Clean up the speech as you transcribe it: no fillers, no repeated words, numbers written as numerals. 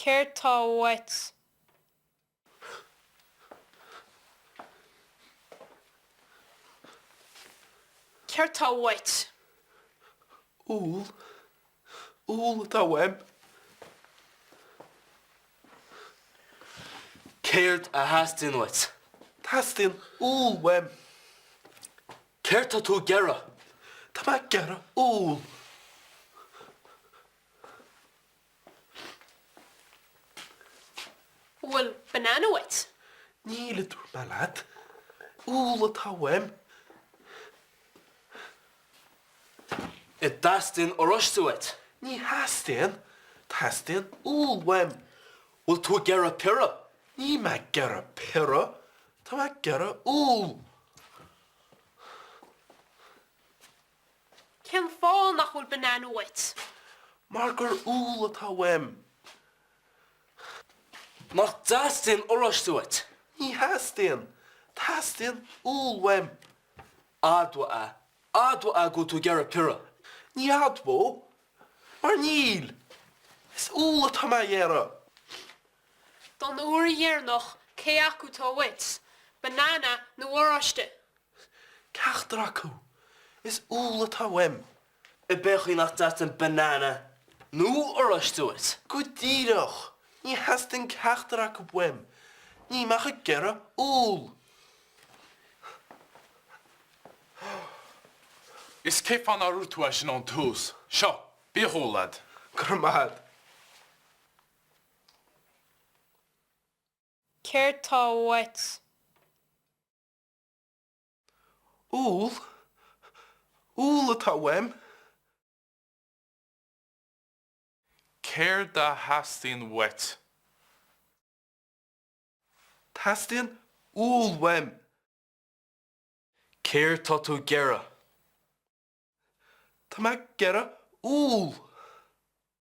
Céard tá uait? Céard tá uait? Úll. Úll atá uaim. Céard a theastaíonn uait? Teastaíonn úll uaim. Céard tá tú ag iarraidh? Tá mé ag iarraidh úll. An bhfuil banana uait? Níl, a dúirt mé leat. Úll atá uaim. An dteastaíonn oráiste uait? Ní theastaíonn. Teastaíonn úll uaim. Bhfuil tú ag iarraidh piorra? Níl mé ag iarraidh piorra. Tá mé ag iarraidh úll. Cén fáth nach bhfuil banana uait? Mar gur úll atá uaim. Nach dteastaíonn oráiste uait? Ní theastaíonn. Teastaíonn úll uaim. Admhaigh é. Admhaigh é go bhfuil tú ag iarraidh piorra. Ní admhóidh. Mar níl. Is úll atá mé a iarraidh. Don uair dheireanach, cé acu atá uait? Banana nó oráiste? Ceachtar acu. Is úll atá uaim. Ab é an chaoi nach dteastaíonn banana nó oráiste uait? Go díreach! Ní theastaíonn ceachtar acu uaim. Níl mé ach ag iarraidh úll. Is cén fáth nár dhúirt tú é sin ón tús? Seo, bíodh úll a'd. Go raibh maith a'd. Céard tá uait? Úll. Úll atá uaim. Céard a theastaíonn uait? Teastaíonn úll uaim. Céard tá tú ag iarraidh? Tá mé ag iarraidh úll.